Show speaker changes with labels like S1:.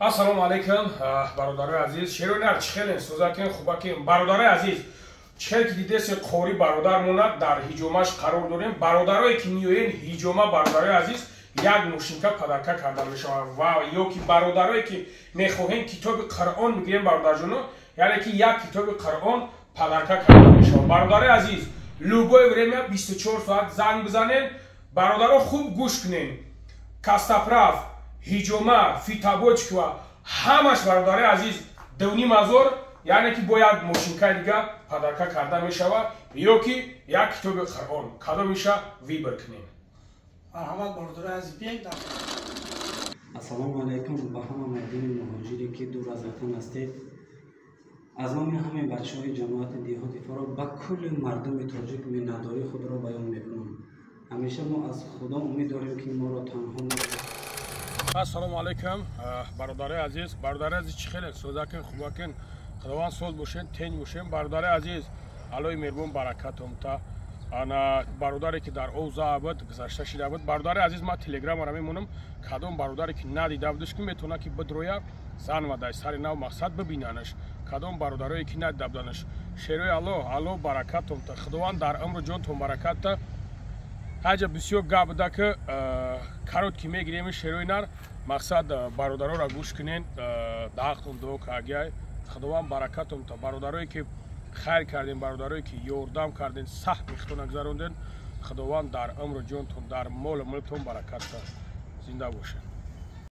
S1: Ассалому алайкум, бародарои азиз. Шерои нар, чӣ хелен, сӯзакин, хубакин? Бародарои азиз, чӣ хеле ки дидесе, қори бародар монад, дар ҳиҷомаш қарор дорем. Бародарое ки меоен ҳиҷома, бародарои азиз, як мошинка подарка карда мешавад ва ё ки бародарое ки мехоҳем китоби Қуръон бигирем, бародарҷоно, яъне ки як китоби Қуръон подарка карда мешавад. Бародарои азиз, любое время, 24 соат занг бизанен. Бародаро, хуб гӯш кунен: костоправ, ҳиҷома, фитобочка, ҳамаш, бародарои азиз, 2500, яъне ки бо як мошинкаи дига подарка карда мешавад ё ки як китоби Қуръон, кадомиша выбор кунем.
S2: Марҳамат, бародарои азиз, биёед.
S3: Ассалому алайкум ба ҳама мардуми муҳоҷире, ки дур аз ватан ҳастед. Аз номи ҳамаи бачаҳои ҷамоати деҳоти Фаро ба кулли мардуми тоҷик миннатдории худро баён мекунам. Ҳамеша мо аз Худо умед дорем, ки моро танҳо
S1: Ассалому алайкум, бародарои азиз. Бародари азиз, чӣ хеле, сӯзакин, хубакин? Худованд соз бошен, тенҷ бошен. Бародари азиз, Аллои меҳрубон баракатумта. Ана бародаре ки дар овза буд, гузашта шида буд. Бародари азиз, ман телеграмара мемонам. Кадом бародаре ки надида будаш, ки метавона ки бидроя зан ва дар сари нав мақсад бибинанаш. Кадом бародарое ки надида буданаш, шерои Алло, Алло баракатумта, Худованд дар умру ҷонтон баракатта. Ҳаҷа бисёр гап буда, ки короткий мегирем. Шерои нар, мақсад, бародароро гӯш кунен, даҳақтон дуо кагиай. Худованд баракатумта. Бародарое ки хайр кардем, бародарое ки ёрдам кардем, саҳми худтона гузарондем, Худованд дар умру ҷонтон, дар молу мулктон баракатта. Зинда бошед.